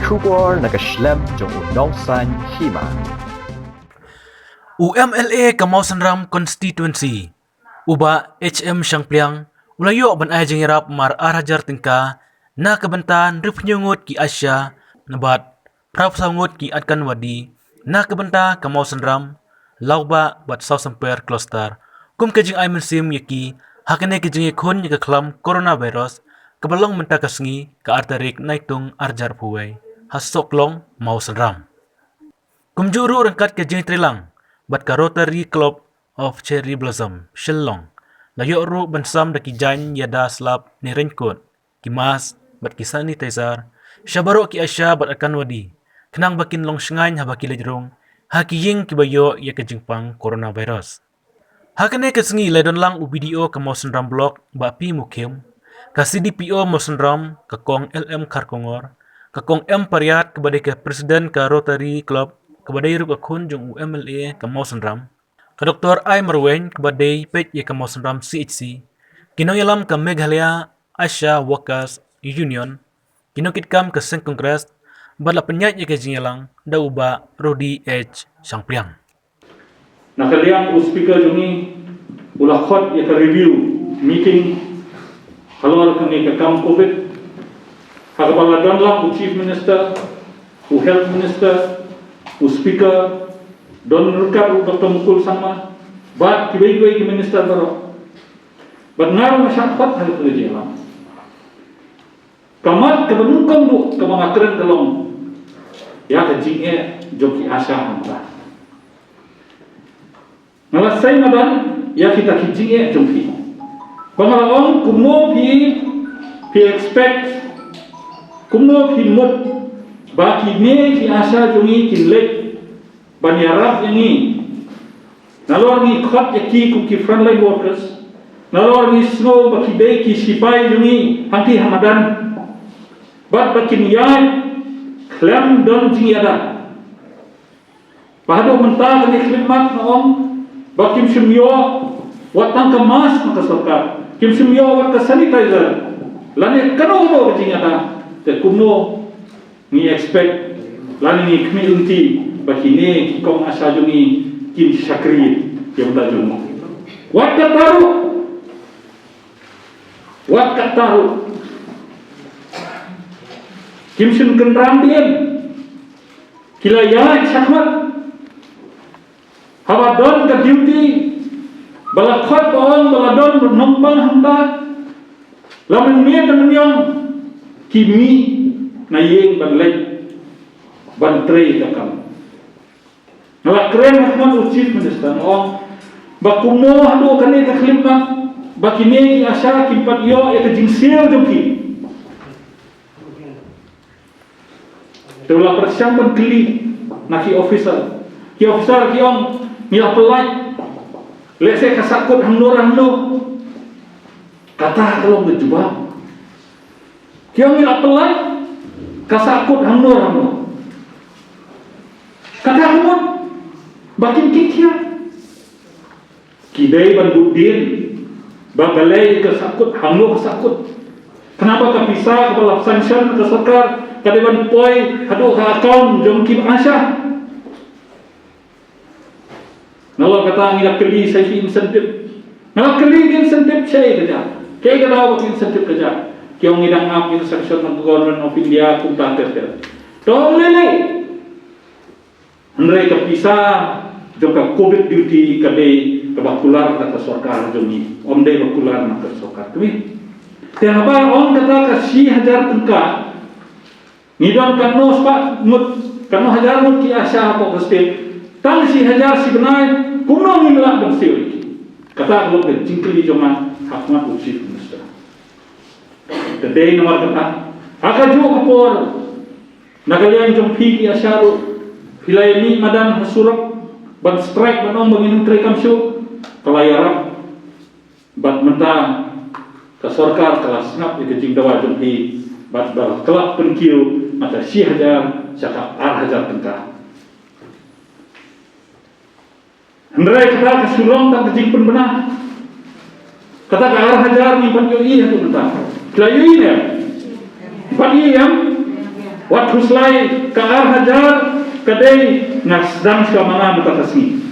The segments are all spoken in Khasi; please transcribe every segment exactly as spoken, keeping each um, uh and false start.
Khubor na ka shlem jong u nongsan hima. U M L A ka Mawsynram Constituency, u Bah H M Shangpliang, u la ïoh ban ai jingïarap mar ar hajar tyngka na ka bynta hynriewphew ngut ki ASHA, bad phra phew saw ngut ki Anganwadi na ka bynta ka Mawsynram, Lawbah bad Sawsymper Cluster, kum ka jingai mynsiem ïa ki ha kane ka jingïakhun ïa ka khlam coronavirus, kaba long mynta ka sngi, ka ar tarik Naitung ar hajar arphew wei, ha Sohklong, Mawsynram. Kumjuh ruh ryngkat ka jingtreilang bad ka Rotary Club of Cherry Blossom, Shillong, la ïoh ruh ban sam da ki jaiñ ïada slap ne raincoat, ki mask bad ki sanitizer sha baroh ki ASHA bad Anganwadi, khnang ba kin long shngaiñ haba ki leit rung ha ki ïing kiba ïoh ïa ka jingpang coronavirus. Ha kane ka sngi la don lang u B D O ka Mawsynram Block, Bah P Mukhim, ka C D P O Mawsynram, ka Kong L M Kharkongor, ka Kong M Pariat, kaba dei ka President ka Rotary Club, kaba dei ruh ka khun jong u M L A ka Mawsynram, ka Doktor I Marwein, kaba dei peit ïa ka Mawsynram C H C, ki nongïalam ka Meghalaya ASHA Workers Union, ki nongkitkam ka seng Congress, bad la pynïaid ïa ka jingïalang da u Bah Rody H Shangpliang. Na ka liang u Speaker jong ngi u la khot ïa ka review meeting halor kane ka kam covid, ha kaba la don lang u Chief Minister, u Health Minister, u Speaker, don ryngkat u Doktor Mukul Sangma, bad kiwei kiwei ki Minister baroh. Bad nga ruh nga shah khot ha kane ka jingïalang. Ka mat kaba nyngkong ruh kaba nga kren ka long ïa ka jingeh jong ki ASHA hangta. Nga la sei madan ïa kita ki jingeh jong phi. Ba nga la ong kumno phi, phi expect, kumno phi mut ba kine ki ASHA jong ngi kin leit ban ïarap ïa ngi. Nalor ngi khot ïa ki kum ki frontline workers, nalor ngi sngew ba ki dei ki sipai jong ngi hangtei ha madan. Bad ba kin ïaid khlem don jingïada. Ba haduh mynta kane ka khlieh mat nga ong ba kim shym ïoh wat tang ka mask na ka sorkar, kim shym ïoh wat ka sanitizer, lane kano kano ka jingïada. Te kumno ngi expect lane ngi khmih lynti ba kine ki kong ASHA jong ngi kin shakri ïa u ta jong ngi? Wat kata ruh, wat kata ruh, kim shym kynran dien, ki la ïaid shakhmat. Haba don ka duty ba la khot ba ong ba la don nongpang hangta, la mynmiet mynmiong ki mih na ïing ban leit ban trei ka kam. Nga la kren ha khmat u Chief Minister, nga ong ba kumno haduh kane ka khlieh mat ba kine ki ASHA kim pat ïoh ïa ka jingsiew jong ki. Te u la pyrshang ban kylli na ki officer. Ki officer ki ong, ngi la pynlait. Lehse ka sahkut hangno hangno. Kata ka long ka jubab. Ki ong ngi la pynlait, ka sahkut hangno hangno. Kata ka mut ba kin kitkhiah. Ki dei ban bud dien ba balei ka sahkut hangno ka sahkut. Khnang ba ka pisa kaba la sanction ka sorkar ka dei ban poi haduh ka account jong ki ASHA. Nalor kata ngi la kylli sa ki incentive. Nga la kylli ki incentive shaei ka jia. Kaei ka daw ba ki incentive ka jia. Ki ong ngi dang ap ïa ka sanction na ka Government of India kumta ter ter. To lei lei. Hynrei ka pisa jong ka covid duty ka dei kaba kular na ka sorkar jong ngi. Ym dei ba kular na ka sorkar kmie. Te haba ong kata ka shi hajar tyngka, ngi don katno spah ngut, katno hajar ngut ki ASHA hapoh ka state. Tang shi hajar shi bnai, kumno ngim lah ban siew ïa ki? Kata ka long ka jingkylli jong nga ha khmat u Chief Minister. Te dei namar kata, ha kajuh ka por, na ka liang jong phi ki ASHA ruh, phi la ïa mih madan ha surok ban strike ban ong ba ngin ym trei kam shuh, ka la ïarap. Bad mynta ka sorkar ka la sngap ïa ka jingdawa jong phi, bad ba la kylla pynkiew na ka shi hajar sha ka ar hajar tyngka. Hynrei kata ka shu long tang ka jingpynbna. Kata ka ar hajar ngim pat ïohi haduh mynta. Phi la ïohi ne em? Pat ïohi em? Wat khuslai, ka ar hajar ka dei nga sdang shuwa ma nga mynta ka sngi.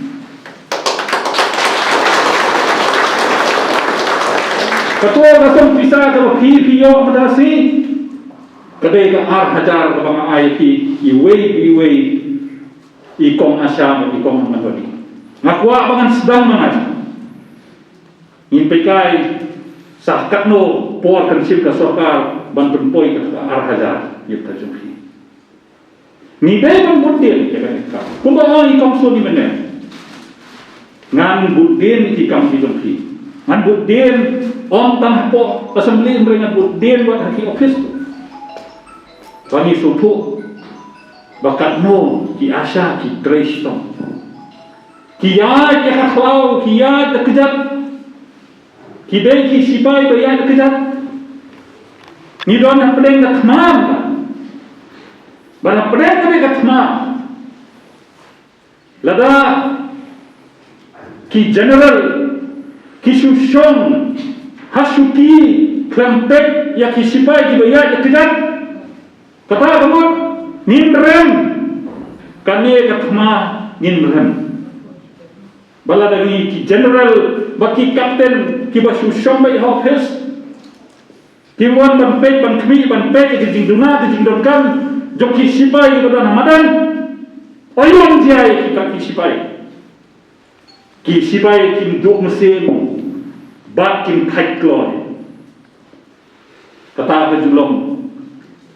Kato ka song pisa kaba phi phi ïoh mynta ka sngi, ka dei ka ar hajar kaba nga ai ïa phi iwei pa iwei i kong ASHA bad i kong Anganwadi. Nga kwah ba ngan sdang ma nga. Ngin peit kai sa katno por kan shim ka sorkar ban pynpoi kata ka ar hajar ïa ka jong phi. Ngi dei ban bud dien ïa kane ka kam. Kumba ong i kong Sonia mynne, ngan bud dien ïa ki kam ki jong phi. Ngan bud dien ym tang hapoh assembly, hynrei ngan bud dien wat ha ki office. Ba ngi sngewthuh ba katno ki ASHA ki trei shitom. Ki ïaid ïa ka khlaw, ki ïaid da kjat. Ki dei ki sipai ba ïaid da kjat. Ngi don hapdeng ka thma. Bad hapdeng ka dei ka thma, lada ki general ki shu shong ha shuki khlem peit ïa ki sipai kiba ïaid da kjat, kata ka mut ngin rem. Kane ka thma ngin rem. Ba lada ngi ki general bad ki captain kiba shu shong beit ha office, ki wan ban peit, ban khmih, ban peit ïa ki jingduna, ki jingdonkam jong ki sipai kiba don ha madan. Aïu ong jia ïa kita ki sipai. Ki sipai kim duh mynsiem bad kim thait kloi. Kata ka ju long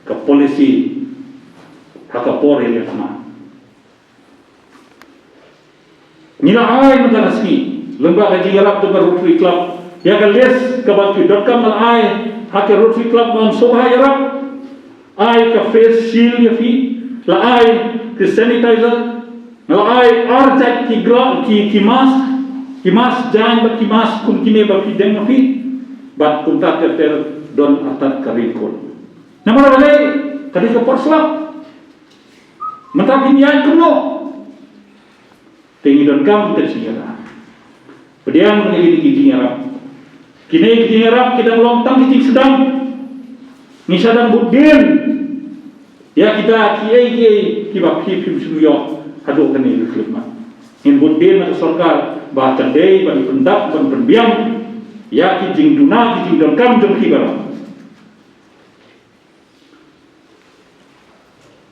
ka policy ha ka por ïaleh thma. Ngi la ai mynta ka sngi lyngba ka jingïarap jong ka Rotary Club ïa ka list kaba ki donkam, la ai ha ka Rotary Club ban sngewbha ïarap. Ai ka face shield ïa phi, la ai ka sanitizer, la ai ar jait ki glove, ki, ki mask, ki mask jaiñ bad ki mask kum kine ba phi deng ma phi, bad kumta ter ter don artat ka raincoat. Namar balei? Ka dei ka por slap. Mynta phin ïaid kumno? Te ngi donkam ka jingïarap. Pdiang ïa kine ki jingïarap. Kine ki jingïarap ki dang long tang ki jingsdang. Ngi sa dang bud dien ïa kita kiei kiei kiba phi phim shym ïoh haduh kane ka khyllipmat. Ngin bud dien na ka sorkar ba ka dei ban pyndap, ban pynbiang ïa ki jingduna, ki jingdonkam jong phi baroh.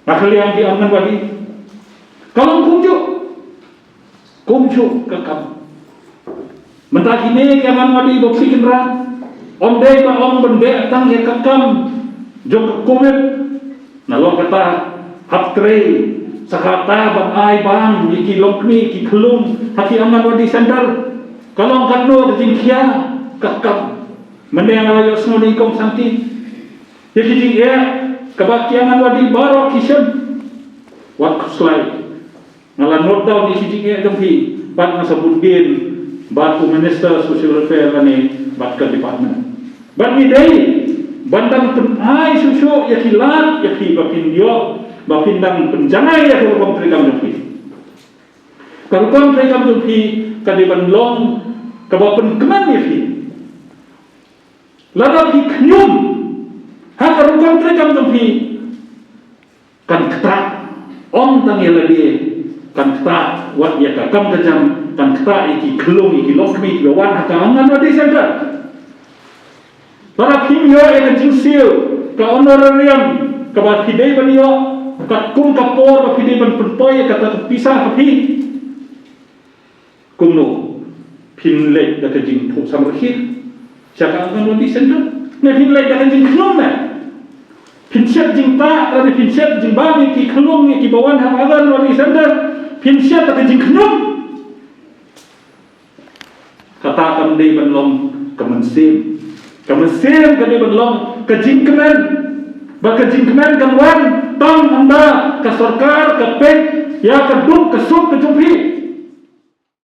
Na ka liang ki Anganwadi, ka long kumjuh, kumjuh ka kam. Mynta kine ki Anganwadi ba phi kynrad, ym dei ba ong ban beh tang ïa ka kam jong ka Covid. Nalor kata, hap trei sa kata ban ai bam ïa ki longkmie, ki khyllung ha ki Anganwadi center. Ka long katno ka jingkhia ka kam. Mynne nga la ïohsngew na i Kong Santi ïa ki jingeh kaba ki Anganwadi baroh ki shem. Wat khuslai, nga la note down ïa ki jingeh jong phi bad nga sa bud dien bad u Minister Social Welfare lane bad ka department. Bad ngi dei ban dang pyn-ai shuh shuh ïa ki lad ïa phi ba phin ïoh, ba phin dang pynjangai ïa ka rukom treikam jong phi. Ka rukom treikam jong phi ka dei ban long kaba pynkmen ïa phi. Lada phi khñium ha ka rukom treikam jong phi, kan ktah ym tang ïa lade, kan ktah wat ïa ka kam ka jam, kan ktah ïa ki khyllung, ïa ki longkmie kiba wan ha ka Anganwadi center. Lada phim ïoh ïa ka jingsiew, ka honorarium kaba phi dei ban ïoh katkum ka por ba phi dei ban pynpoi ïa kata ka pisa ha phi, kumno phin leit da ka jingthoh samrkhie sha ka Anganwadi center? Ne phin leit da ka jingkhñium ne? Phin shet jingtah lane phin shet jingbam ïa ki khyllung ïa kiba wan ha Anganwadi center, phin shet da ka jingkhñium. Kata kam dei ban long ka mynsiem. Ka mynsiem ka dei ban long ka jingkmen. Ba ka jingkmen kan wan tang ynda ka sorkar ka peit ïa ka duk ka suk ka jong phi.